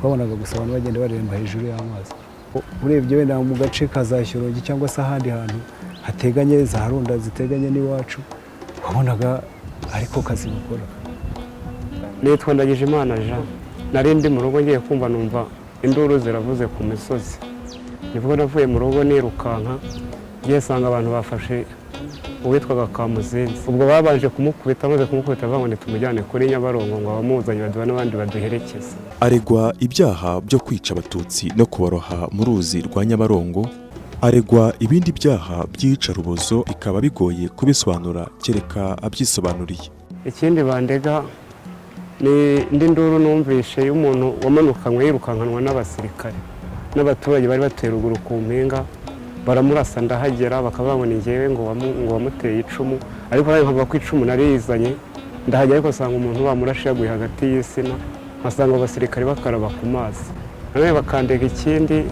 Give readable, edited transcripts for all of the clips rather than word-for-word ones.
Twabonaga gusa abantu bagenda bareremba hejuru y'amazi. Urebye wenda mu gace ka za Shyorongi cyangwa se ahandi hantu hateganye, za Runda ziteganye n'iwacu, wabonaga ariko kazi bakora. Nitwa Ndagijimana Jean. Nari ndi mu rugo, ngiye kumva numva induru ziravuze ku misozi. Nibwo navuye mu rugo nirukanka, ngiye nsanga abantu bafashe uwitwaga Kamuzinzi. Ubwo babanje kumukubita, amaze kumukubita bavuga ngo nitumujyane kuri Nyabarongo, ngo abamuzanye baduha n'abandi baduherekeze. Aregwa ibyaha byo kwica Abatutsi no kubaroha mu ruzi rwa Nyabarongo. Aregwa ibindi byaha by'iyicarubozo, bikaba bigoye kubisobanura kereka abyisobanuriye. Ikindi bandega ni indi nduru numvishe y'umuntu wamanukanywe, yirukankanwa n'abasirikare n'abaturage bari batuye ruguru ku mpinga, baramurasa. Ndahagera, bakavuga ngo ni njyewe ngo wamuteye icumu, ariko nawe nkavuga ko icumu narizanye. Ndahagera ariko nsanga umuntu bamurashe yaguye hagati y'insina, nkasanga abasirikare bakaraba ku mazi. Nanone bakandega ikindi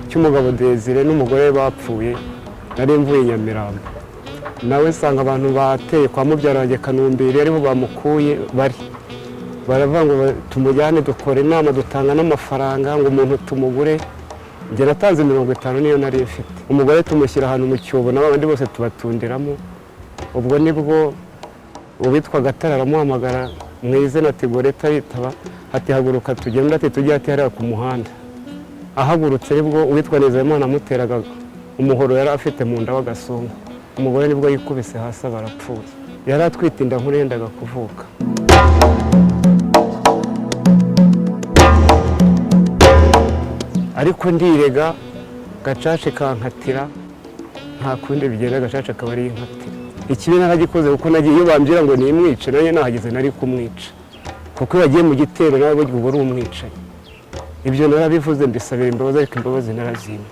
cy'umugabo Desire n'umugore we bapfuye. Nari mvuye i Nyamirambo, nawe nsanga abantu bateye kwa mubyara wanjye Kanumbiri, ariho bamukuye. Bari baravuga ngo tumujyane, dukora inama, dutanga n'amafaranga ngo umuntu tumugure. Njye natanze 50, niyo nari mfite. Umugore tumushyira ahantu mu cyobo, n'abandi bose tubatundiramo. Ubwo nibwo uwitwa Gatara aramuhamagara mu izina, ati "Goreta", yitaba, ati "Haguruka tugende." Ati "Tujye." Ati "Hariya ku muhanda." Ahagurutse nibwo uwitwa Nizeyimana amuteraga umuhoro yari afite mu nda w'agasongo. Umugore nibwo yikubise hasi aba arapfuye. Yari atwite inda nkuru, yendaga kuvuka. Ariko ndirega, gacaca ikankatira, nta kundi bigenda, gacaca akaba ariyo inkatira. Ikibi naragikoze, kuko nagiye iyo bambwira ngo nimwice, nanjye nahageze nari kumwica, kuko iyo wagiye mu gitero nawe burya uba uri umwicanyi. Ibyo narabivuze, mbisabira imbabazi, ariko imbabazi narazimwe.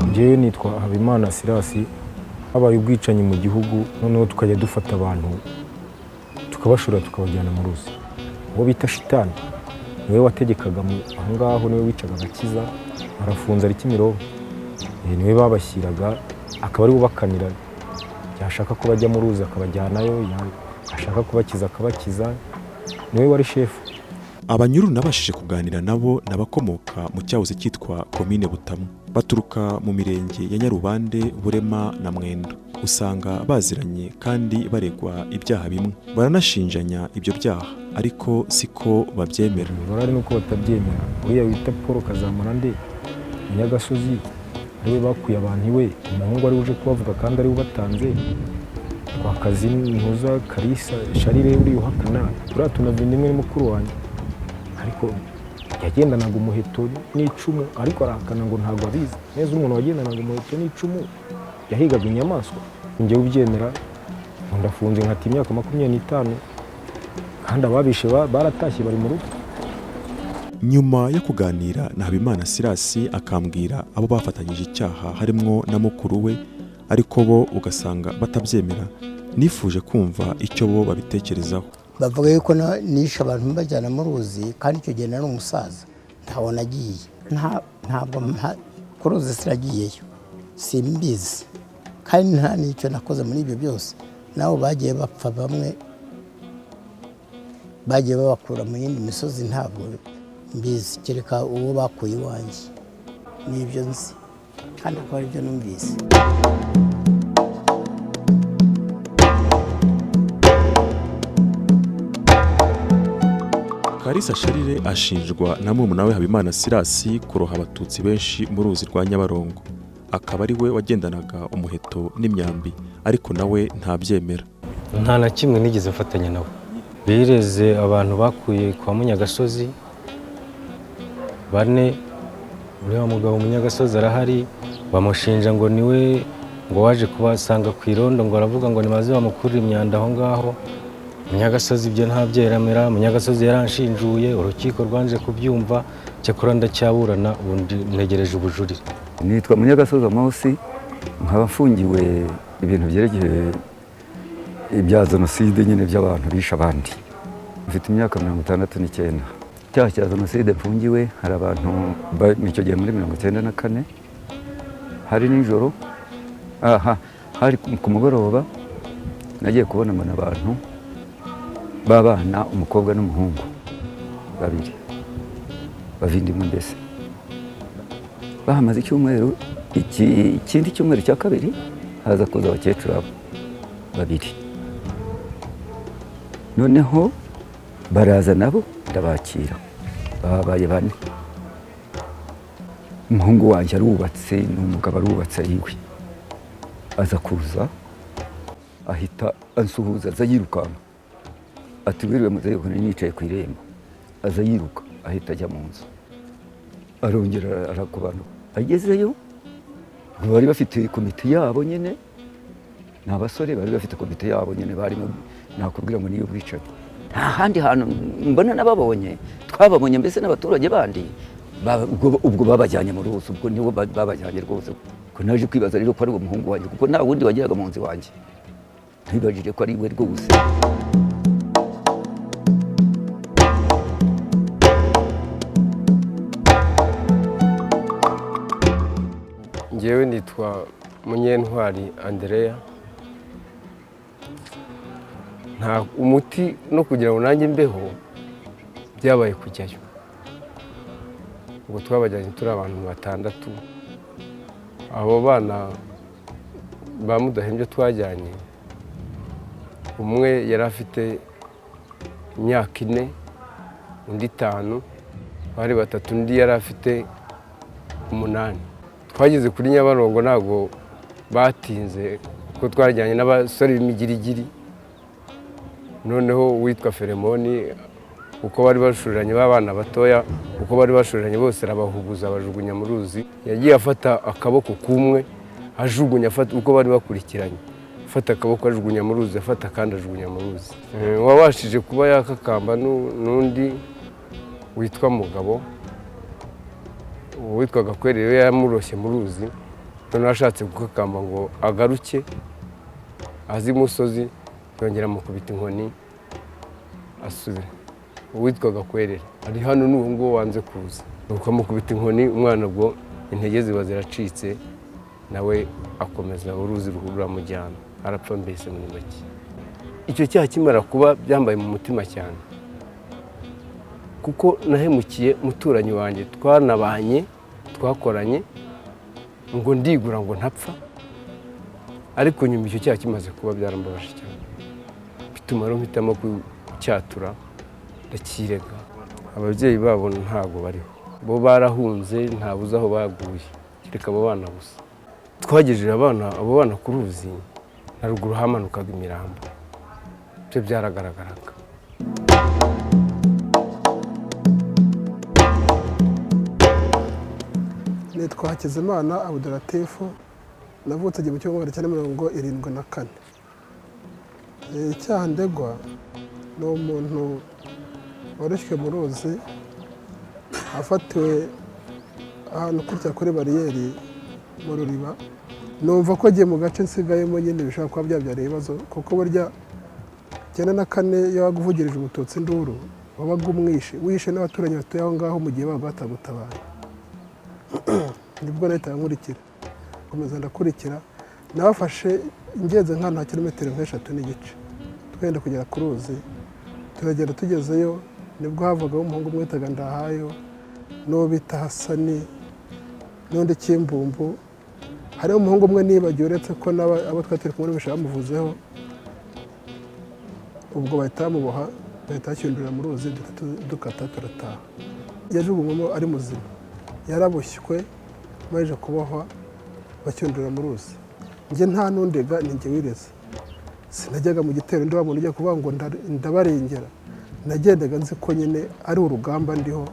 Njyewe nitwa Habimana Sirasi. Habaye ubwicanyi mu gihugu, noneho tukajya dufata abantu tukabashora, tukabajyana mu ruzi. Uwo bita Shitani niwe wategekaga aho ngaho, niwe wicaga agakiza. Arafunze, ari Kimironko. Niwe babashyiraga, akaba ari we ubakanira. Yashaka ko bajya mu ruzi akabajyanayo, yashaka kubakiza akabakiza. Niwe wari shefu. Abanyururu nabashije kuganira nabo ni abakomoka mu cyahoze cyitwa Komine Butamwa, baturuka mu mirenge ya Nyarubande, Burema na Mwendo. Usanga baziranye kandi baregwa ibyaha bimwe, baranashinjanya ibyo byaha, ariko siko babyemera. Barari nuko batabyemera. Uriya wita Paul Kazamurande Munyagasozi, ariwe bakuye abantu iwe, umuhungu ari uje kubavuga kandi ariwe ubatanze. Twakazi ntuza Karisa Sharire uriya uhakana, turiya tunavina imwe ni mukuru wanjye, ariko yagendanaga umuheto n'icumu, ariko arahakana ngo ntabwo abizi neza. Umuntu wagendanaga umuheto n'icumu yahigaga inyamaswa, njyewe ubyemera ngo ndafunze nkata imyaka 25, kandi ababishe baratashye, bari mu rugo. Nyuma yo kuganira na Habimana Sirasi, akambwira abo bafatanyije icyaha harimwo na mukuru we, ariko bo ugasanga batabyemera, nifuje kumva icyo bo babitekerezaho. Bavuga yuko nishe abantu mbajyana mu ruzi, kandi icyo gihe nari umusaza, ntaho nagiye. Ntabwo ku ruzi siragiyeyo, simbizi, kandi nta n'icyo nakoze muri ibyo byose. Nabo bagiye bapfa, bamwe bagiye babakura mu yindi misozi, ntabwo mbizi, kereka uwo bakuye iwanjye. Nibyo nzi kandi akaba aribyo numvise. Kalisa Sharire ashinjwa na murumuna we Habimana Sirasi kuroha Abatutsi benshi mu ruzi rwa Nyabarongo, akaba ari we wagendanaga umuheto n'imyambi, ariko nawe ntabyemera. Nta na kimwe nigeze mfatanya nabo. Bireze abantu bakuye kwa Munyagasozi bane. Uriya mugabo Munyagasozi arahari, bamushinja ngo niwe ngo waje kubasanga ku irondo, ngo aravuga ngo nibaze bamukurire imyanda aho ngaho. Munyagasozi ibyo ntabyemera. Munyagasozi yaranshinjuye, urukiko rwanje kubyumva. Cyakora ndacyaburana, ubu ntegereje ubujurire. Nitwa Munyagasozi Amosi, nkaba mfungiwe ibintu byerekeye ibya jenoside nyine, by'abantu bishe abandi. Mfite imyaka 69. Icyaha cya jenoside mfungiwe, hari abantu icyo gihe muri 94, hari nijoro, aha Hari ku mugoroba, nagiye kubona mbona abantu b'abana, umukobwa n'umuhungu babiri bavindimwe, mbese bahamaze icyumweru. Ikindi cyumweru cya kabiri haza kuza abakecuru abo babiri, noneho baraza nabo ndabakira, babaye bane. Umuhungu wanjye arubatse, ni umugabo, arubatse, ari iwe. Aza kuza ahita ansuhuza, aza yirukanka ati: "Wiriwe muzehe?" Nari nicaye ku irembo. Aza yiruka ahita ajya mu nzu, arongera arakubanuka. Agezeyo bari bafite komite yabo nyine, ni abasore bari bafite komite yabo nyine barimo, nakubwira ngo niyo bwicanyi. Nta handi hantu mbona nababonye, twababonye mbese n'abaturage bandi ubwo babajyanye mu ruzi, ubwo nibo babajyanye rwose. Ko naje kwibaza rero ko ari uwo muhungu wanjye, kuko nta wundi wageraga mu nzu iwanjye, ntibajije ko ari we rwose. Ngewe nitwa Munyentwari Andereya. Nta umuti no kugira ngo nanjye mbeho, byabaye kujyayo. Ubwo twabajyanye turi abantu batandatu. Abo bana ba Mudahembye twajyanye, umwe yari afite imyaka 4, undi 5, bari batatu, undi yari afite 8. Twageze kuri Nyabarongo ntabwo batinze, kuko twajyanye n'abasore b'imigirigiri. Noneho uwitwa Feremoni, uko bari bashoreranye b'abana batoya, uko bari bashoreranye bose arabahuguza, abajugunya mu ruzi. Yagiye afata akaboko k'umwe ajugunya, afata uko bari bakurikiranye, afata akaboko ajugunya mu ruzi, afata akandi ajugunya mu ruzi. Wabashije kuba yakakamba n'undi witwa Mugabo, uwitwa Gakwere rero yamuroshye mu ruzi. Noneho ashatse gukakamba ngo agaruke aze imusozi, yongera amukubita inkoni asubira. Uwitwa Gakwerere ari hano n'ubu ngubu wanze kuza, nuko amukubita inkoni umwana, ubwo intege ziba ziracitse, nawe akomeza uruzi ruramujyana, arapfa. Mbese muri make, icyo cyaha kimara kuba byambaye mu mutima cyane, kuko nahemukiye muturanyi wanjye twanabanye, twakoranye, ngo ndigura ngo ntapfa. Ariko nyuma icyo cyaha kimaze kuba byarambabaje cyane, bituma rero mpitamo kucyatura, ndakirega. Ababyeyi babo ntabwo bariho, bo barahunze, ntabuze aho baguye, kereka abo bana gusa. Twagejeje abana, abo bana ku ruzi na ruguru hamanukaga imirambo, ibyo byaragaragaraga. Nitwa Hakizimana Abuduratifu, navutse 1974. Icyaha ndegwa ni umuntu waroshywe mu ruzi, afatiwe ahantu kurya kuri bariyeri mu ruriba. Numva ko agiye mu gace nsigayemo nyine bishobora kuba byabyara ibibazo, kuko burya 94 iyo waguvugirije umututsi induru wabaga umwishe, wishe n'abaturanyi batuye aho ngaho mu gihe babaga batagutabaye. Nibwo nahitaga nkurikira, nkomeza ndakurikira, nabafashe ngenze nk'ahantu ha kilometero nk'3.5 twenda kugera ku ruzi. Turagenda, tugezeyo nibwo havagaho umuhungu umwe witaga Ndahayo, n'uwo bita Hasani, n'undi Kimbumbu. Hariho umuhungu umwe nibagiwe, uretse ko abo twari turi kumwe benshi bamuvuzeho. Ubwo bahita bamuboha, bahita bashyindurira mu ruzi, duhita dukata turataha. Yajugunywemo ari muzima, yaraboshywe, baje kubohwa bacyundura mu ruzi. Njye nta n'undega, ni njye wireze. Sinajyaga mu gitero ndi wa muntu ugiye kuvuga ngo ndabarengera. Nagendaga nzi ko nyine ari urugamba ndiho,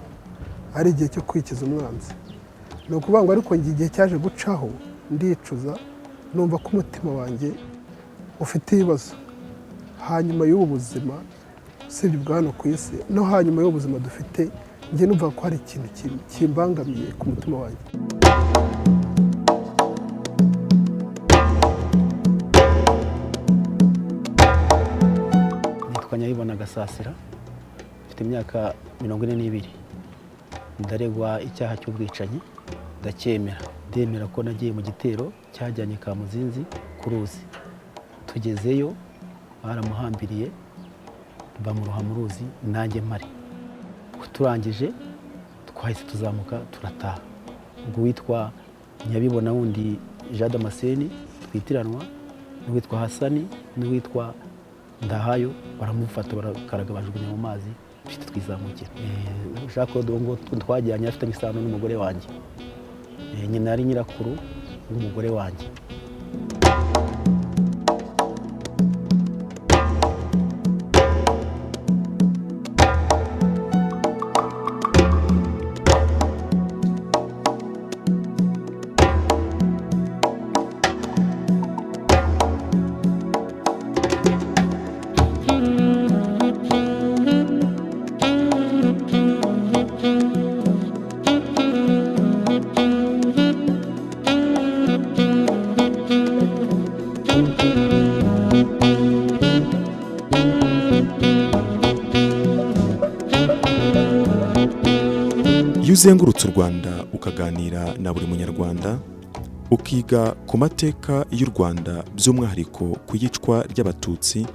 ari igihe cyo kwikiza umwanzi. Ni ukuvuga ngo ariko njye igihe cyaje gucaho ndicuza, numva ko umutima wanjye ufite ibibazo hanyuma y'ubu buzima, usibye ubwa hano ku isi no hanyuma y'ubu buzima dufite. Njye numva ko hari ikintu kimbangamiye ku mutima wanjye. Nitwa Nyabibona Gasasira, mfite imyaka 42. Ndaregwa icyaha cy'ubwicanyi, ndacyemera. Ndemera ko nagiye mu gitero cyajyanye Kamuzinzi. Ku ruzi tugezeyo, baramuhambiriye, bamuroha mu ruzi, nanjye mpari. Turangije twahise tuzamuka turataha. Ubwo witwa Nyabibona wundi Jean Damascene twitiranwa, n'uwitwa Hasani, n'uwitwa Ndahayo, baramufata, barakaraga, bajugunya mu mazi, duhita twizamukira. Jean Claude uwo nguwo twajyanye afitanye isano n'umugore wanjye. Nyina ari nyirakuru w'umugore wanjye. Iyo uzengurutse u Rwanda, ukaganira na buri Munyarwanda, ukiga ku mateka y'u Rwanda, by'umwihariko ku iyicwa ry'Abatutsi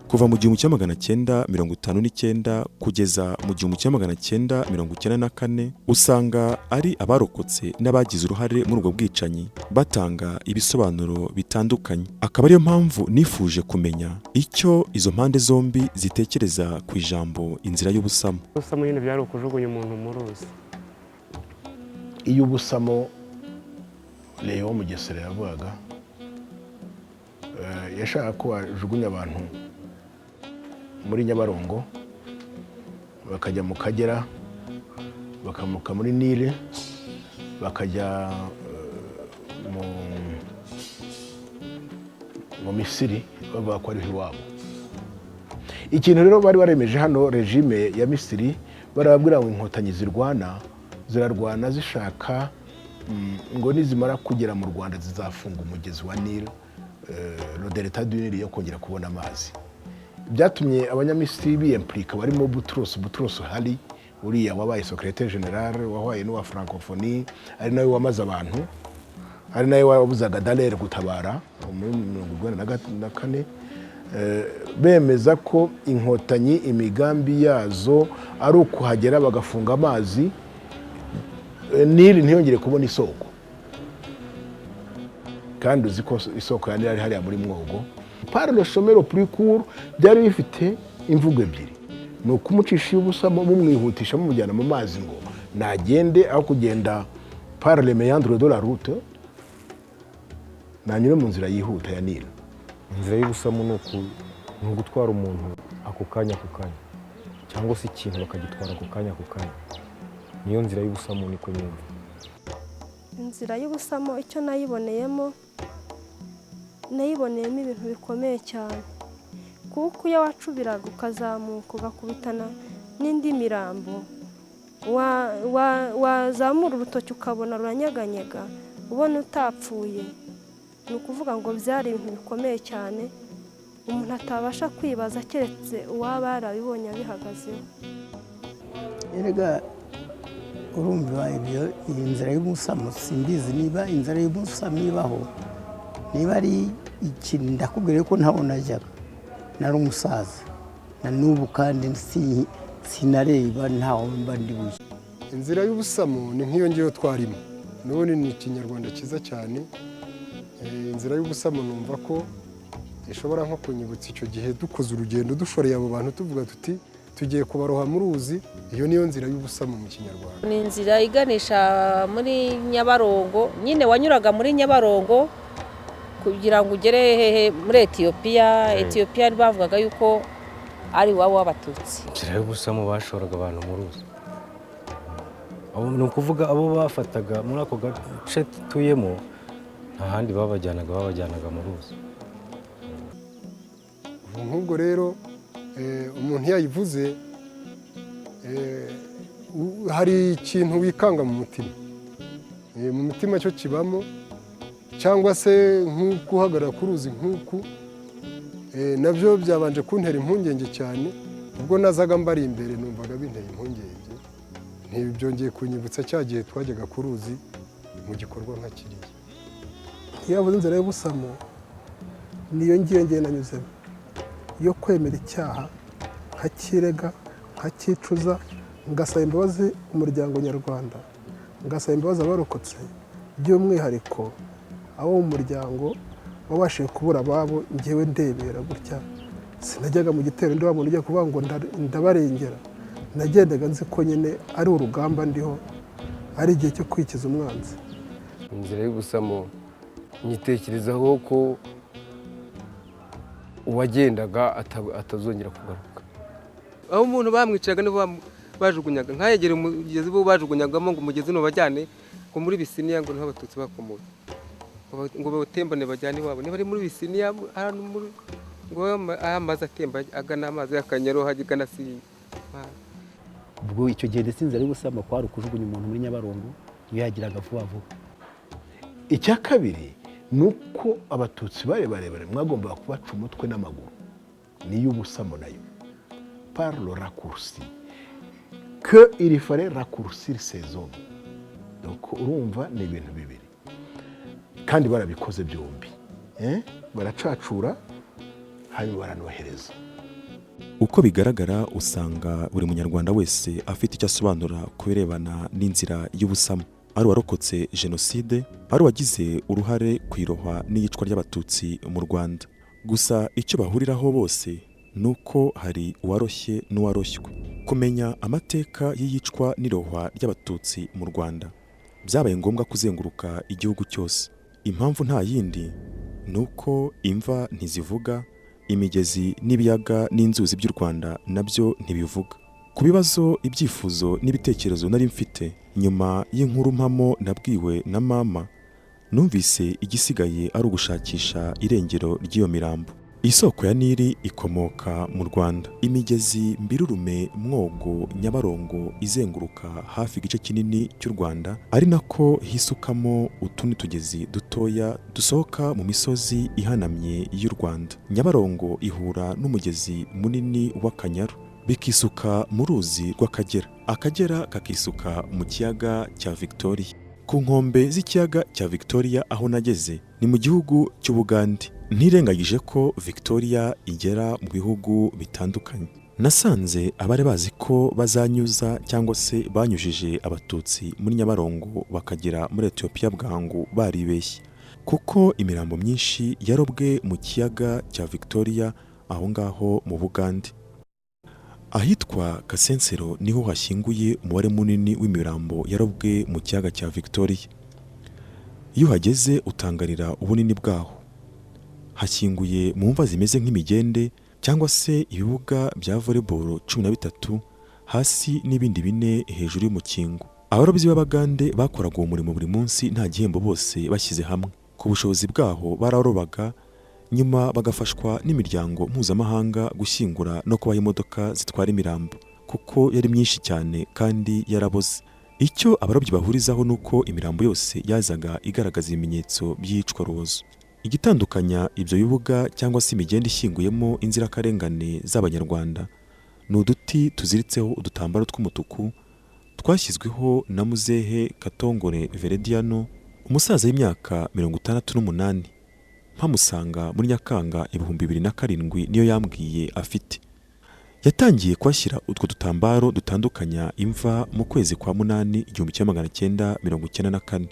kuva mu 1959 kugeza mu 1994, usanga ari abarokotse n'abagize uruhare muri ubwo bwicanyi batanga ibisobanuro bitandukanye. Akaba ariyo mpamvu nifuje kumenya icyo izo mpande zombi zitekereza ku ijambo "inzira y'ubusamo". Ubusamo nyine byari ukujugunya umuntu mu ruzi. Iyo ubusamo Leo Mugesera yavugaga, yashaka ko bajugunya abantu muri Nyabarongo, bakajya mu Kagera, bakamuka muri Nile, bakajya mu Misiri, bavuga ko ariho iwabo. Ikintu rero bari baremeje hano, régime ya Misiri, barababwira ngo Inkotanyi zirwana, zirarwana zishaka ngo nizimara kugera mu Rwanda zizafunga umugezi wa Nile, le delta du Nil, yo kongera kubona amazi. Byatumye Abanyamisiri biyempurika, barimo Boutros Boutros Ghali, uriya wabaye secrétaire général wabaye n'uwa Francophonie, ari nawe wamaze abantu, ari nawe wabuzaga Dallaire gutabara muri 94. Bemeza ko Inkotanyi imigambi yazo ari ukuhagera bagafunga amazi, Nili ntiyongere kubona isoko. Kandi uzi ko isoko ya Nili ari hariya muri Mwogo. Par le chemin le plus court byari bifite imvugo ebyiri: ni ukumucisha ubusa, mumwihutisha, mumujyana mu mazi ngo nagende, aho kugenda par le méandre de la route, nanyure mu nzira yihuta ya Nili. Inzira y'ubusamo ni ugutwara umuntu ako kanya ako kanya, cyangwa se ikintu bakagitwara ako kanya ako kanya. Niyo nzira y'ubusamo, niko nyumva. Inzira y'ubusamo, icyo nayiboneyemo, nayiboneyemo ibintu bikomeye cyane, kuko iyo wacubiraga ukazamuka ugakubitana n'indi mirambo, wazamura urutoki ukabona ruranyeganyega, ubona utapfuye. Ni ukuvuga ngo byari ibintu bikomeye cyane umuntu atabasha kwibaza, keretse uwaba yarabibonye abihagazeho. Erega urumva ibyo, iyi nzira y'ubusamo, simbizi niba inzira y'ubusamo ibaho, niba ari ikintu. Ndakubwira ko ntaho najyaga, nari umusaza na n'ubu, kandi sinareba, ntaho mba ndi buye. Inzira y'ubusamo ni nk'iyo ngiyo twarimo n'ubundi, ni Ikinyarwanda cyiza cyane. Inzira y'ubusamo numva ko ishobora nko kunyibutsa icyo gihe dukoze urugendo dushoreye abo bantu, tuvuga tuti tugiye kubaroha mu ruzi. Iyo niyo nzira y'ubusamo mu Kinyarwanda. Ni inzira iganisha muri Nyabarongo nyine, wanyuraga muri Nyabarongo kugira ngo ugere hehe? Muri Etiyopiya. Etiyopiya bavugaga yuko ari iwabo w'Abatutsi. Inzira y'ubusamo, bashoraga abantu mu ruzi. Ni ukuvuga abo bafataga muri ako gace dutuyemo, nta handi babajyanaga, babajyanaga mu ruzi. Nk'ubwo rero umuntu iyo ayivuze, hari ikintu wikanga mu mutima. Mu mutima cyo kibamo, cyangwa se nk'uko uhagarara ku ruzi nk'uku, nabyo byabanje kuntera impungenge cyane. Ubwo nazaga mbari imbere, numvaga binteye impungenge. Ntibyongeye kunyibutsa cya gihe twajyaga ku ruzi mu gikorwa nka kiriya. Iyo bavuze inzira y'ubusamo Niyo ngiyo ngiye nanyuzemo yo kwemera icyaha, nkakirega, nkakicuza, ngasaba imbabazi umuryango nyarwanda, ngasaba imbabazi abarokotse, by'umwihariko abo mu muryango wabashije kubura ababo. Ngewe ndebera gutya, sinajyaga mu gitero ndi wa muntu ugiye kuvuga ngo ndabarengera. Nagendaga nzi ko nyine ari urugamba ndiho, ari igihe cyo kwikiza umwanzi. Inzira y'ubusamo nyitekerezaho ko uwagendaga atazongera kugaruka. Aho umuntu bamwicaga nibo bajugunyaga, nkayegera umugezi bo bajugunyagamo ngo umugezi nubajyane ngo muri Bisiniya, ngo niho Abatutsi bakomotse, ngo bawutembane bajyane iwabo. Niba ari muri Bisiniya ahantu muri ngo aho amazi atemba agana amazi y'Akanyaru agana si. Ubwo icyo gihe ndetse inzira y'ubusamo kwari ukujugunya umuntu muri Nyabarongo, niyo yagiraga vuba vuba. Icya kabiri ni uko Abatutsi bari barebare, mwagombaga kubaca umutwe n'amaguru. Niyo ubusamo nayo par le raccourci que il fallait raccourcir ces hommes. Donc urumva ni ibintu bibiri kandi barabikoze byombi. Baracacura hanyuma baranohereza. Uko bigaragara, usanga buri Munyarwanda wese afite icyo asobanura ku birebana n'inzira y'ubusamo, ari uwarokotse jenoside, ari uwagize uruhare ku irohwa n'iyicwa ry'Abatutsi mu Rwanda. Gusa icyo bahuriraho bose ni uko hari uwaroshye n'uwaroshywe. Kumenya amateka y'iyicwa n'irohwa ry'Abatutsi mu Rwanda byabaye ngombwa kuzenguruka igihugu cyose. Impamvu nta yindi, ni uko imva ntizivuga, imigezi n'ibiyaga n'inzuzi by'u Rwanda nabyo ntibivuga. Ku bibazo, ibyifuzo n'ibitekerezo nari mfite nyuma y'inkuru mpamo nabwiwe na mama, numvise igisigaye ari ugushakisha irengero ry'iyo mirambo. Isoko ya Nili ikomoka mu Rwanda. Imigezi Mbirurume, Mwogo, Nyabarongo izenguruka hafi igice kinini cy'u Rwanda, ari nako hisukamo utundi tugezi dutoya dusohoka mu misozi ihanamye y'u Rwanda. Nyabarongo ihura n'umugezi munini w'Akanyaru, bikisuka mu ruzi rw'Akagera, Akagera kakisuka mu kiyaga cya Victoria. Ku nkombe z'ikiyaga cya Victoria aho nageze ni mu gihugu cy'Ubugande. Ntirengagije ko Victoria igera mu bihugu bitandukanye, nasanze abari bazi ko bazanyuza cyangwa se banyujije Abatutsi muri Nyabarongo bakagera muri Etiyopiya bwangu baribeshye, kuko imirambo myinshi yarobwe mu kiyaga cya Victoria aho ngaho mu Bugande. Ahitwa Kasensero niho hashyinguye umubare munini w'imirambo yarobwe mu kiyaga cya Victoria. Iyo uhageze utangarira ubunini bwaho. Hashyinguye mu mva zimeze nk'imigende cyangwa se ibibuga bya volleyball 13 hasi n'ibindi bine hejuru y'umukingo. Abarobyi b'Abagande bakoraga uwo murimo buri munsi nta gihembo, bose bashyize hamwe ku bushobozi bwaho bararobaga, nyuma bagafashwa n'imiryango mpuzamahanga gushyingura no kubaha imodoka zitwara imirambo, kuko yari myinshi cyane kandi yaraboze. Icyo abarobyi bahurizaho ni uko imirambo yose yazaga igaragaza ibimenyetso by'iyicwarubozo. Igitandukanya ibyo bibuga cyangwa se imigende ishyinguyemo inzirakarengane z'Abanyarwanda ni uduti tuziritseho udutambaro tw'umutuku twashyizweho na muzehe Katongore Verediano, umusaza w'imyaka 68. Mpamusanga muri Nyakanga 2007 niyo yambwiye afite. Yatangiye kuhashyira utwo dutambaro dutandukanya imva mu kwezi kwa munani 1994.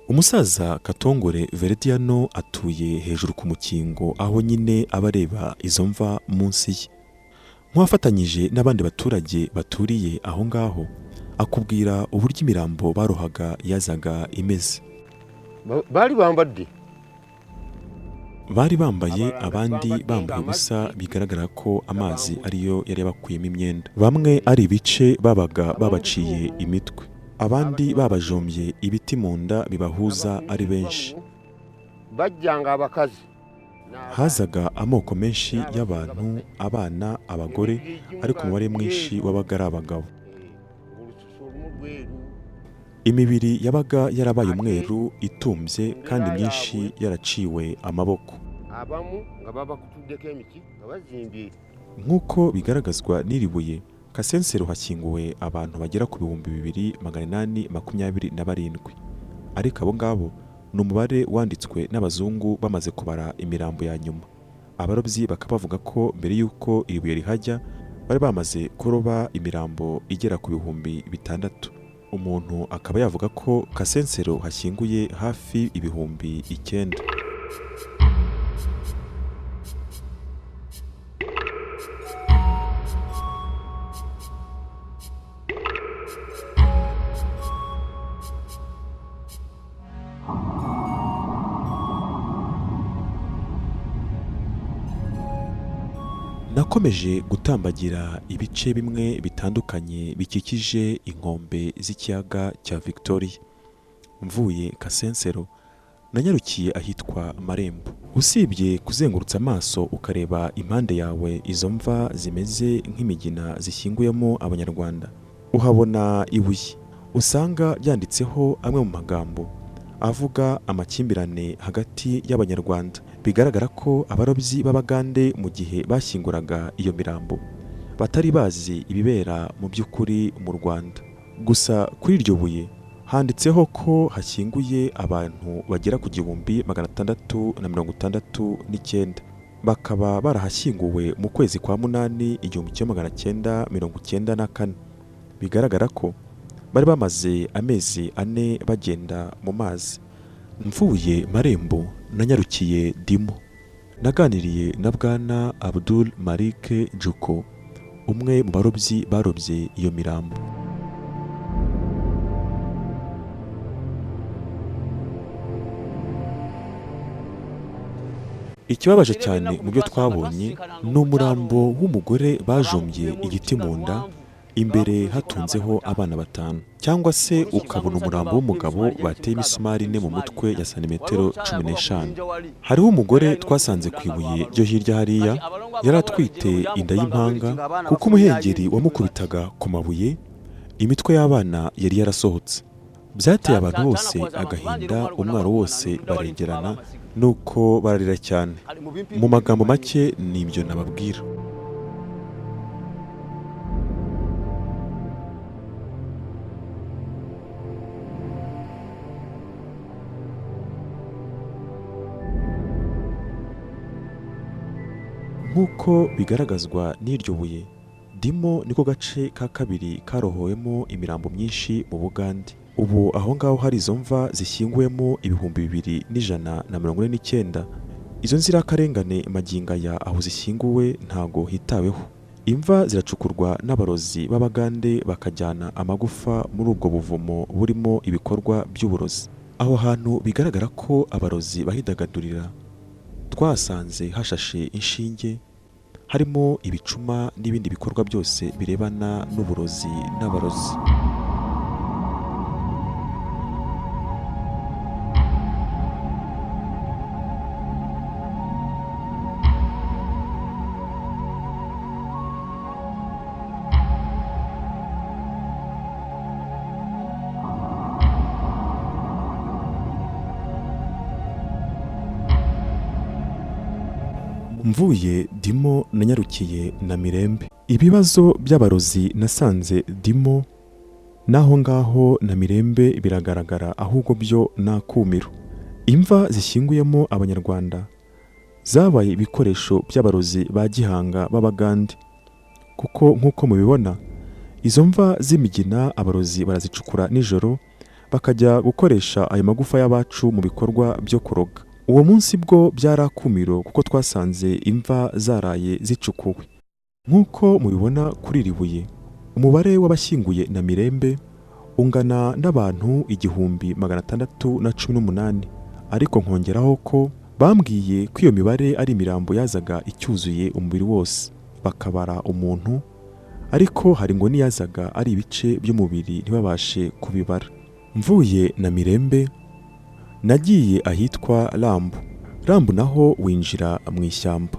Umusaza Katongore Verediano atuye hejuru ku mukingo, aho nyine aba areba izo mva munsi ye. Nk'uwafatanyije n'abandi baturage baturiye aho ngaho, akubwira uburyo imirambo barohaga yazaga imeze. Baali bambadde. Bari bambaye, abandi bambaye ubusa, bigaragara ko amazi ariyo yari yabakuyemo imyenda. Bamwe ari ibice, babaga babaciye imitwe, abandi babajombye ibiti mu nda bibahuza ari benshi. Bajjanga abakazi. Hazaga amoko menshi y'abantu, abana, abagore, ariko umubare mwinshi wabaga ari abagabo. Imibiri yabaga yarabaye umweru, itumbye, kandi myinshi yaraciwe amaboko. Abamu nga babakutuddeko emiti nga bazimbye. Nk'uko bigaragazwa n'iri buye, Kasensero hashyinguwe abantu bagera ku 2827, ariko abo ngabo ni umubare wanditswe n'abazungu bamaze kubara imirambo ya nyuma. Abarobyi bakaba bavuga ko mbere y'uko iri buye rihajya bari bamaze kuroba imirambo igera ku 6000. Umuntu akaba yavuga ko Kasensero hashyinguye hafi 9000. Nakomeje gutambagira ibice bimwe bitandukanye bikikije inkombe z'ikiyaga cya Victoria. Mvuye Kasensero nanyarukiye ahitwa Marembo. Usibye kuzengurutsa amaso ukareba impande yawe izo mva zimeze nk'imigina zishyinguyemo Abanyarwanda, uhabona ibuye usanga ryanditseho amwe mu magambo avuga amakimbirane hagati y'Abanyarwanda. Bigaragara ko abarobyi b'Abagande mu gihe bashyinguraga iyo mirambo batari bazi ibibera mu by'ukuri mu Rwanda. Gusa kuri iryo buye handitseho ko hashyinguye abantu bagera ku 1669, bakaba barahashyinguwe mu kwezi kwa 8 1994. Bigaragara ko bari bamaze amezi 4 bagenda mu mazi. Mvuye Marembo nanyarukiye Dimo. Naganiriye na Bwana Abdul Malik Juko, umwe mu barobyi barobye iyo mirambo. Ikibabaje cyane mu byo twabonye ni umurambo w'umugore bajombye igiti mu nda, imbere hatunzeho abana 5, cyangwa se ukabona umurambo w'umugabo bateye imisumari 4 mu mutwe ya santimetero 15. Hariho umugore twasanze ku ibuye ryo hirya hariya, yari atwite inda y'impanga, kuko umuhengeri wamukubitaga ku mabuye, imitwe y'abana yari yarasohotse. Byateye abantu bose agahinda, umwaro wose baregerana, nuko bararira cyane. Mu magambo make ni ibyo nababwira. Nk'uko bigaragazwa n'iryo buye, Dimo niko gace ka kabiri karohowemo imirambo myinshi mu Bugande. Ubu aho ngaho hari izo mva zishyinguyemo 2149. Izo nzirakarengane magingo aya aho zishyinguwe ntago hitaweho. Imva ziracukurwa n'abarozi b'Abagande bakajyana amagufa muri ubwo buvumo burimo ibikorwa by'uburozi. Aho hantu bigaragara ko abarozi bahidagadurira, twasanze hashashe inshinge, harimo ibicuma n'ibindi bikorwa byose birebana n'uburozi n'abarozi. Mvuye Dimo nanyarukiye na Mirembe. Ibibazo by'abarozi nasanze Dimo naho ngaho na Mirembe biragaragara, ahubwo byo nakumiro. Imva zishyinguyemo Abanyarwanda zabaye ibikoresho by'abarozi ba gihanga b'Abagande, kuko nk'uko mubibona izo mva z'imigina abarozi barazicukura nijoro bakajya gukoresha ayo magufa y'abacu mu bikorwa byo kuroga. Uwo munsi bwo byarakumiro kuko twasanze imva zaraye zicukuwe. Nk'uko mubibona kuri iri buye, umubare w'abashyinguye na Mirembe ungana n'abantu 1618, ariko nkongeraho ko bambwiye ko iyo mibare ari imirambo yazaga icyuzuye umubiri wose bakabara umuntu, ariko hari ngo niyazaga ari ibice by'umubiri ntibabashe kubibara. Mvuye na Mirembe nagiye ahitwa Rambo. Rambo naho winjira mu ishyamba.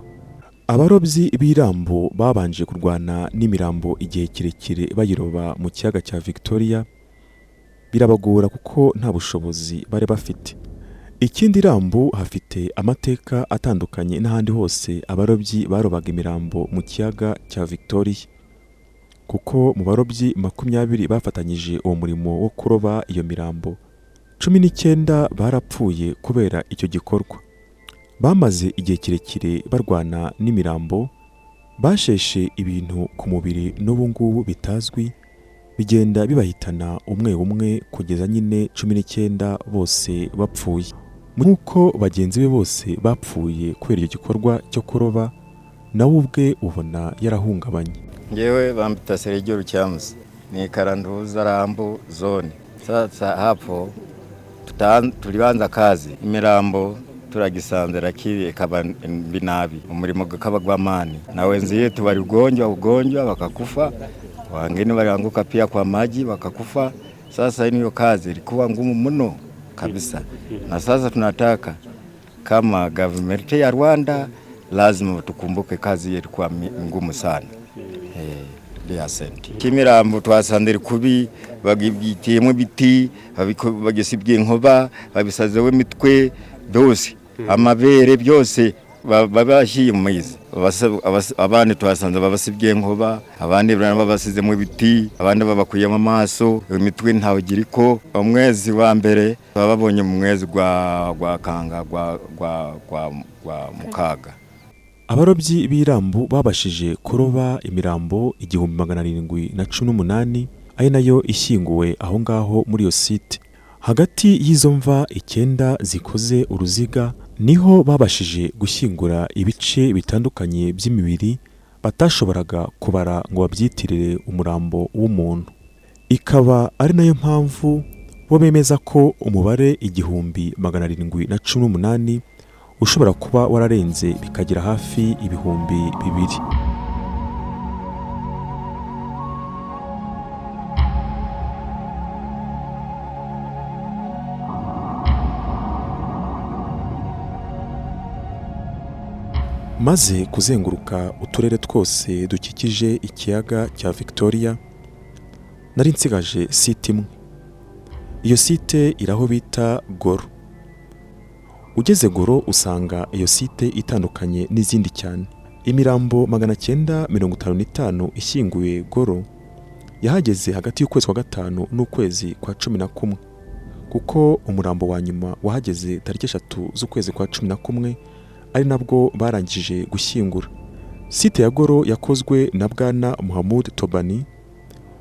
Abarobyi b'irambo babanje kurwana n'imirambo igihe kirekire bayiroba mu kiyaga cya Victoria, birabagora kuko nta bushobozi bari bafite. Ikindi, Rambo hafite amateka atandukanye n'ahandi hose abarobyi barobaga imirambo mu kiyaga cya Victoria, kuko mu barobyi 20 bafatanyije uwo murimo wo kuroba iyo mirambo, 19 barapfuye kubera icyo gikorwa. Bamaze igihe kirekire barwana n'imirambo, basheshe ibintu ku mubiri n'ubu ngubu bitazwi, bigenda bibahitana umwe umwe kugeza nyine 19 bose bapfuye. Nk'uko bagenzi be bose bapfuye kubera icyo gikorwa cyo kuroba, nawe ubwe ubona yarahungabanye. Ngewe bambita Sergio Rucyamusi, ni Karanduza Rambo zone. Sasa hapo tulianza kazi imirambo turagisanze lakini ikaba mbi nabi, umurimo gukaba gw'amani na wenzi yetu waligonjwa ugonjwa wakakufa, wengine walianguka pia kwa maji wakakufa. Sasa hiyo kazi ilikuwa ngumu mno kabisa, na sasa tunataka kama government ya Rwanda lazima tukumbuke kazi ilikuwa ngumu sana. Asante. Kimirambo twasanze kubi bagitiyemo ibiti, bagisibye inkoba, babisazeho imitwe byose, amabere byose babashiye mu mizi. Abandi twasanze babasibye inkoba, abandi babasizemo ibiti, abandi babakuyemo amaso, imitwe ntawe giriko. Umwezi wa mbere bababonye mu mwezi gwa kanga gwa mukaga. Abarobyi b'irambu babashije kuroba imirambo 1718, ari nayo ishyinguwe aho ngaho muri iyo site. Hagati y'izo mva 9 zikoze uruziga niho babashije gushyingura ibice bitandukanye by'imibiri batashoboraga kubara ngo babyitirire umurambo w'umuntu. Ikaba ari nayo mpamvu bo bemeza ko umubare 1718 ushobora kuba wararenze bikagera hafi 2000. Maze kuzenguruka uturere twose dukikije ikiyaga cya Victoria, nari nsigaje site imwe. Iyo site iraho bita Goro. Ugeze Goro usanga iyo site itandukanye n'izindi cyane. Imirambo 955 ishyinguye Goro yahageze hagati y'ukwezi kwa 5 n'ukwezi kwa 11, kuko umurambo wa nyuma wahageze tariki 3 z'ukwezi kwa 11, ari nabwo barangije gushyingura. Site ya Goro yakozwe na Bwana Muhammad Tobani,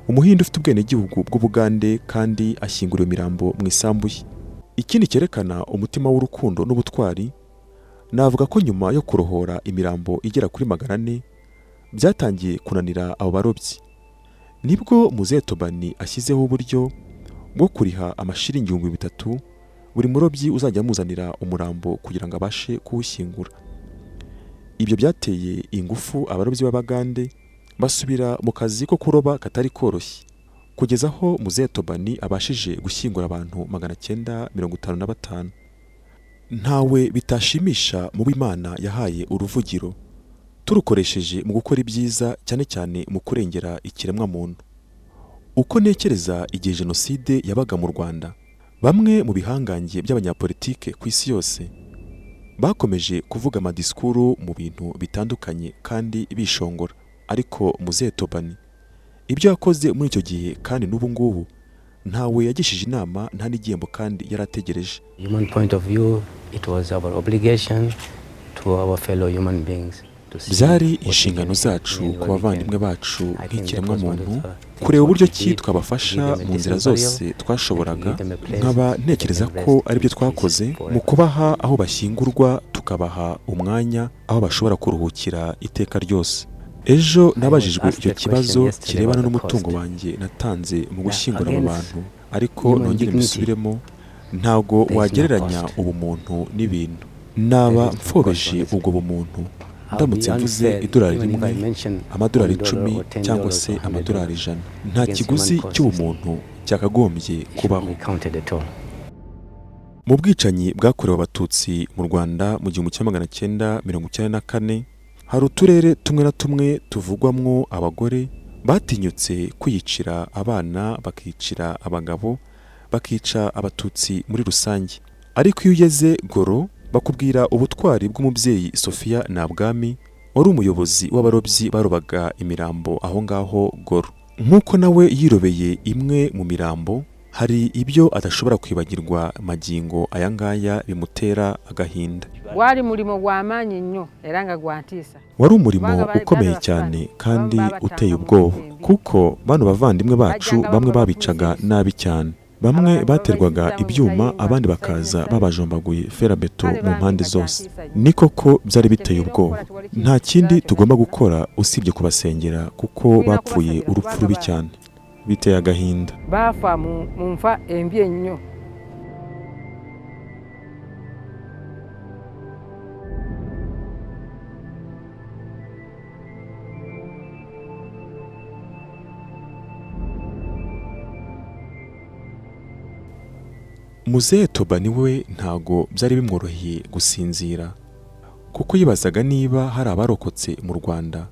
umuhinde ufite ubwenegihugu bw'Ubugande, kandi ashyingura imirambo mu isambu ye. Ikindi cyerekana umutima w'urukundo n'ubutwari, navuga ko nyuma yo kurohora imirambo igera kuri 400 byatangiye kunanira abo barobyi. Nibwo Muzehe Tobani ashyizeho uburyo bwo kuriha amashiringi 3000 buri murobyi uzajya amuzanira umurambo kugira ngo abashe kuwushyingura. Ibyo byateye ingufu abarobyi b'Abagande basubira mu kazi ko kuroba katari koroshye, kugeza aho Muzehe Tobani abashije gushyingura abantu 955. Ntawe bitashimisha mu Imana yahaye uruvugiro, turukoresheje mu gukora ibyiza, cyane cyane mu kurengera ikiremwamuntu. Uko ntekereza igihe jenoside yabaga mu Rwanda, bamwe mu bihangange by'abanyapolitike ku isi yose bakomeje kuvuga amadisikuru mu bintu bitandukanye kandi bishongora, ariko Muzehe Tobani ibyo yakoze muri icyo gihe kandi n'ubu ngubu ntawe yagishije inama, nta n'igihembo kandi yarategereje. Human point of view, it was our obligation to our fellow human beings. Byari inshingano zacu ku bavandimwe bacu nk'ikiremwamuntu kureba uburyo ki twabafasha mu nzira zose twashoboraga. Nkaba ntekereza ko aribyo twakoze mu kubaha aho bashyingurwa, tukabaha umwanya aho bashobora kuruhukira iteka ryose. Ejo nabajijwe icyo kibazo kirebana n'umutungo wanjye natanze mu gushyingura abo bantu, ariko nongere mbisubiremo, ntago wagereranya ubumuntu n'ibintu. Naba mfobeje ubwo bumuntu ndamutse mvuze idolari 1, amadolari 10 cyangwa se amadolari 100. Nta kiguzi cy'ubumuntu cyakagombye kubaho. Mu bwicanyi bwakorewe Abatutsi mu Rwanda mu 1994, hari uturere tumwe na tumwe tuvugwamwo abagore batinyutse kwiyicira abana, bakicira abagabo, bakica Abatutsi muri rusange. Ariko iyo ugeze Goro bakubwira ubutwari bw'umubyeyi Sofia Nabwami, wari umuyobozi w'abarobyi barobaga imirambo aho ngaho Goro. Nk'uko nawe yirobeye imwe mu mirambo, Hari ibyo adashobora kwibagirwa magingo aya ngaya bimutera agahinda. Gwali mulimo gwa maanyi nnyo era nga gwa ntiisa. Wari umurimo ukomeye cyane kandi uteye ubwoba, kuko bano bavandimwe bacu bamwe babicaga nabi cyane. Bamwe baterwaga ibyuma, abandi bakaza babajombaguye ferabeto mu mpande zose. Ni koko byari biteye ubwoba. Nta kindi tugomba gukora usibye kubasengera, kuko bapfuye urupfu rubi cyane, biteye agahinda. Baafa mu nfa embi ennyo. Muzehe Toba niwe ntago byari bimworoheye gusinzira, kuko yibazaga niba hari abarokotse mu Rwanda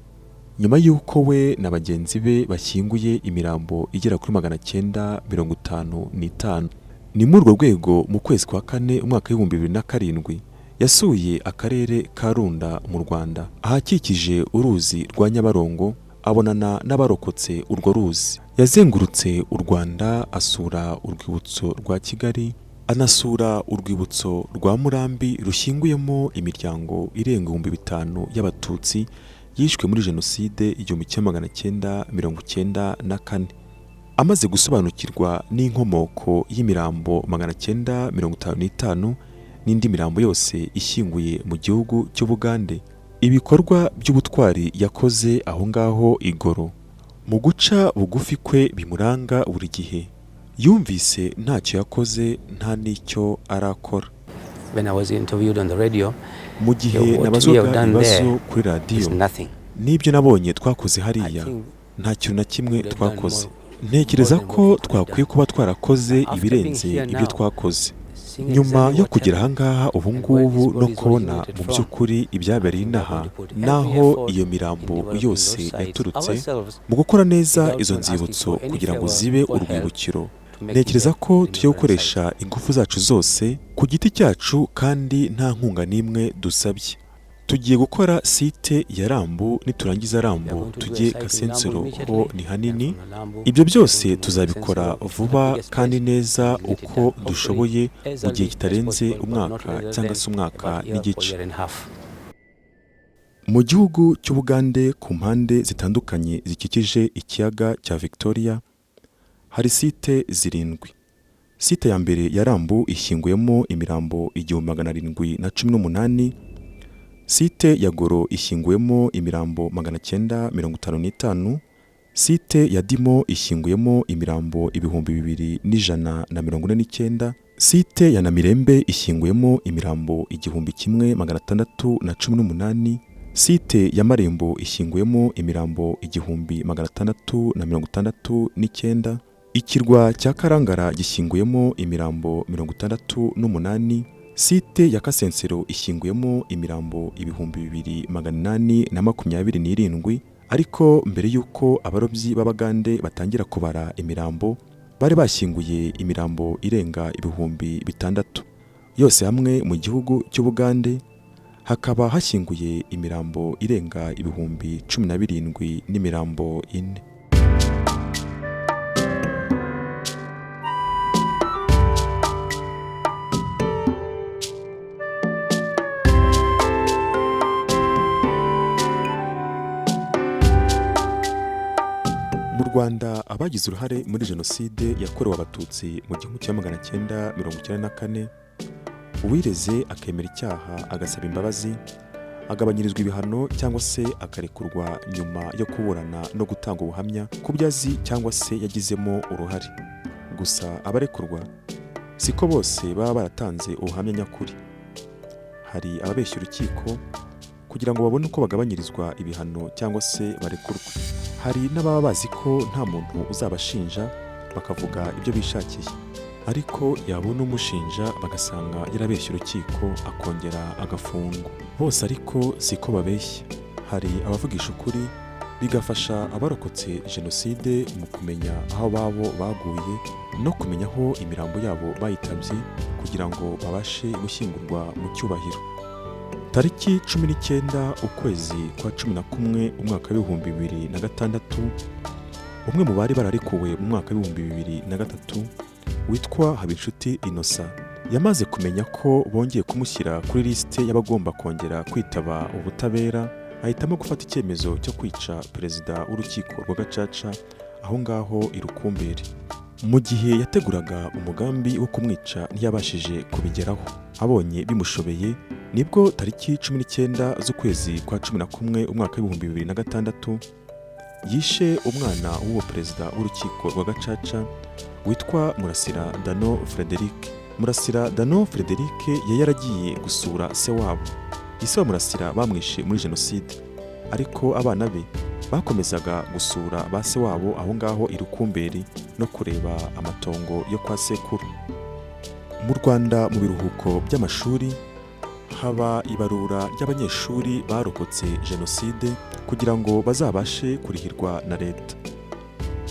nyuma y'uko we na bagenzi be bashyinguye imirambo igera kuri 955. Ni muri urwo rwego mu kwezi kwa kane umwaka w'2007 yasuye akarere ka Runda mu Rwanda, ahakikije uruzi rwa Nyabarongo, abonana n'abarokotse urwo ruzi. Yazengurutse u Rwanda asura urwibutso rwa Kigali, anasura urwibutso rwa Murambi rushyinguyemo imiryango irenga 5000 y'Abatutsi yishwe muri Jenoside 1994. Amaze gusobanukirwa n'inkomoko y'imirambo 955 n'indi mirambo yose ishyinguye mu gihugu cy'Ubugande, ibikorwa by'ubutwari yakoze aho ngaho igoro mu guca bugufi kwe bimuranga buri gihe, yumvise ntacyo yakoze nta n'icyo arakora. When I was interviewed on the radio, Mu gihe what we have nabazwaga done ibibazo there kuri radiyo, is nothing. n'ibyo nabonye twakoze hariya, I think nta kintu na kimwe we have done twakoze. more Ntekereza than what ko we could have twakwiye done. kuba twarakoze After being ibirenze here ibyo now, twakoze. seeing Nyuma exactly yo what kugera happened ahangaha ubu and where ngubu these no bodies kubona originated mu from, by'ukuri ibyabereye I think we are inaha, going to put every n'aho effort iyo in mirambo developing yose those sites yaturutse, ourselves mu gukora neza without izo asking nzibutso for any kugira ngo favor zibe or help urwibukiro, to make ntekereza it a ko tugiye remembrance site. gukoresha ingufu zacu zose ku giti cyacu kandi nta nkunga n'imwe dusabye. Tugiye gukora site ya Rambu, niturangiza We are Rambu going to do a tujye site in Lambu Kasensero, ho immediately, ni and hanini. from Lambu Ibyo we are byose going to move to tuzabikora Kasensero, the vuba biggest kandi place, neza and get it uko done hopefully dushoboye as mu gihe early as kitarenze possible, but not umwaka later cyangwa than se umwaka about year or n'igice. year and a half. Mu gihugu cy'Ubugande, ku mpande zitandukanye zikikije ikiyaga cya Victoria, hari site zirindwi. Site ya mbere ya Rambu ishyinguyemo imirambo 1718. Site ya Goro ishyinguyemo imirambo 955. Site ya Dimo ishyinguyemo imirambo 2149. Site ya Namirembe ishyinguyemo imirambo 1618. Site ya Marembo ishyinguyemo imirambo 1669. Ikirwa cya Karangara gishyinguyemo imirambo 68. Site ya Kasensero ishyinguyemo imirambo 2827. Ariko mbere y'uko abarobyi b'Abagande batangira kubara imirambo, bari bashyinguye imirambo irenga 6000 yose hamwe. Mu gihugu cy'Ubugande hakaba hashyinguye imirambo irenga 17,000 n'imirambo ine. Mu Rwanda, abagize uruhare muri Jenoside yakorewe Abatutsi mu 1994, uwireze akemera icyaha agasaba imbabazi, agabanyirizwa ibihano cyangwa se akarekurwa nyuma yo kuburana no gutanga ubuhamya ku byo azi cyangwa se yagizemo uruhare. Gusa abarekurwa siko bose baba baratanze ubuhamya nyakuri. Hari ababeshya urukiko kugira ngo babone uko bagabanyirizwa ibihano cyangwa se barekurwe. Hari n'ababa bazi ko nta muntu uzabashinja, bakavuga ibyo bishakiye, ariko yabona umushinja bagasanga yarabeshye urukiko, akongera agafungwa. Bose ariko siko babeshya. Hari abavugisha ukuri, bigafasha abarokotse Jenoside mu kumenya aho ababo baguye no kumenya aho imirambo yabo bayitabye, kugira ngo babashe gushyingurwa mu cyubahiro. Tariki 19 ukwezi kwa 11 umwaka w'2006, umwe mu bari bararekuwe mu mwaka w'2003 witwa Habinshuti Innocent yamaze kumenya ko bongeye kumushyira kuri lisite y'abagomba kongera kwitaba ubutabera, ahitamo gufata icyemezo cyo kwica perezida w'urukiko rwa Gacaca aho ngaho i Rukumberi. Mu gihe yateguraga umugambi wo kumwica, ntiyabashije kubigeraho. Abonye bimushobeye, nibwo tariki 19 z'ukwezi kwa 11 umwaka w'2006 yishe umwana w'uwo perezida w'urukiko rwa Gacaca witwa Murasira Dano Frederic. Murasira Dano Frederic yari yaragiye gusura se wabo. Ise wa Murasira bamwishe muri jenoside, ariko abana be bakomezaga gusura ba se wabo aho ngaho i Rukumberi no kureba amatongo yo kwa sekuru. Mu Rwanda, mu biruhuko by'amashuri haba ibarura ry'abanyeshuri barokotse jenoside kugira ngo bazabashe kurihirwa na leta.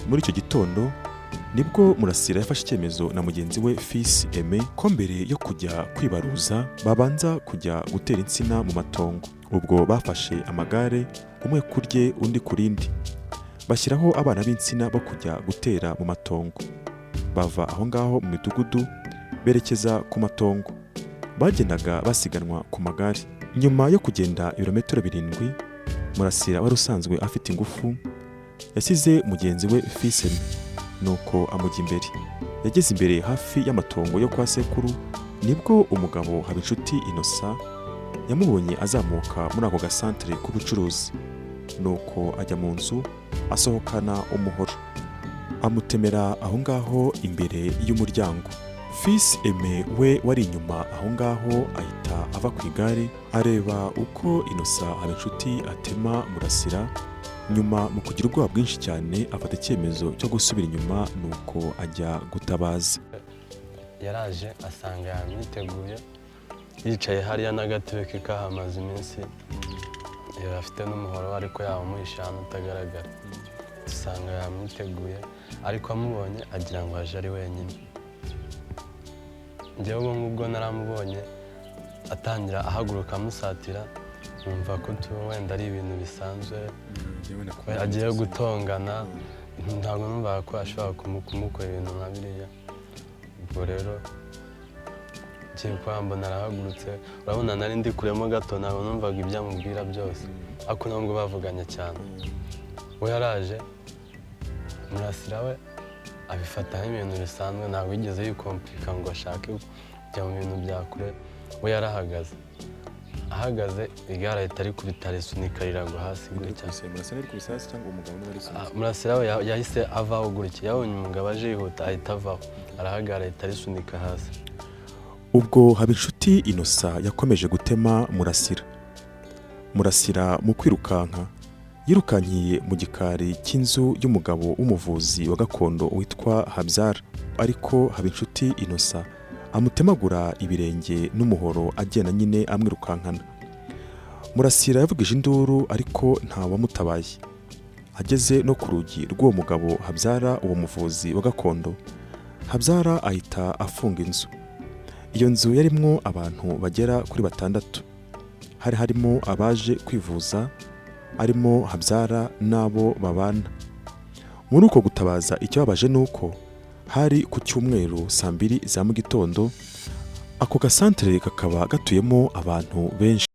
Muri icyo gitondo nibwo Murasira yafashe icyemezo na mugenzi we Fils Aime ko mbere yo kujya kwibaruza babanza kujya gutera insina mu matongo. Ubwo bafashe amagare, umwe ku rye undi ku rindi, bashyiraho abana b'insina bo kujya gutera mu matongo. Bava aho ngaho mu midugudu berekeza ku matongo. Bagendaga basiganwa ku magare. Nyuma yo kugenda ibirometero 7, Murasira wari usanzwe afite ingufu yasize mugenzi we Fils Aime, nuko amujya imbere. Yageze imbere hafi y'amatongo yo kwa sekuru, nibwo umugabo Habinshuti Innocent yamubonye azamuka muri ako gasantere k'ubucuruzi, nuko ajya mu nzu asohokana umuhoro, amutemera aho ngaho imbere y'umuryango. Fils Aime we wari inyuma aho ngaho ahita ava ku igare, areba uko Innocent Habinshuti atema Murasira. Nyuma, mu kugira ubwoba bwinshi cyane, afata icyemezo cyo gusubira inyuma, nuko ajya gutabaza. Yaraje asanga yamwiteguye, yicaye hariya n'agatebe ke kahamaze iminsi, yari afite n'umuhoro, ariko yawumuhishe ahantu utagaragara. Dusanga yamwiteguye, ariko amubonye agira ngo aje ari wenyine. Njyewe ubwo ngubwo naramubonye atangira ahaguruka amusatira, numva ko wenda ari ibintu bisanzwe agiye gutongana. Ntabwo numvaga ko ashobora kumukora ibintu nka biriya. Ubwo rero ngiye kuba mbona arahagurutse. Urabona nari ndi kuremo gato, ntabwo numvaga ibyo amubwira byose, ariko nubwo bavuganye cyane, we yaraje. Murasira we abifata nk'ibintu bisanzwe, ntabwo yigeze yikompirika ngo ashake kujya mu bintu bya kure. We yarahagaze, ahagaze igare ahita rikubita, risunika, riragwa hasi gutya. Murasira ari kubisa hasi cyangwa umugabo niwe arisunitse? Murasira we yahise avaho gutya. Yabonye umugabo aje yihuta, ahita avaho, arahagarara, ahita arisunika hasi. Ubwo Habinshuti Innocent yakomeje gutema Murasira. Murasira mu kwirukanka yirukankiye mu gikari cy'inzu y'umugabo w'umuvuzi wa gakondo witwa Habyara, ariko Habinshuti Innocent amutemagura ibirenge n'umuhoro, agenda nyine amwirukankana. Murasira yavugije induru, ariko ntawamutabaye. Ageze no ku rugi rw'uwo mugabo Habyara, uwo muvuzi wa gakondo, Habyara ahita afunga inzu. Iyo nzu yarimwo abantu bagera kuri batandatu. Hari harimo abaje kwivuza, arimo Habyara n'abo babana. Muri uko gutabaza, ikibabaje ni uko hari ku cyumweru saa 2 za mu gitondo, ako gasantere kakaba gatuyemo abantu benshi.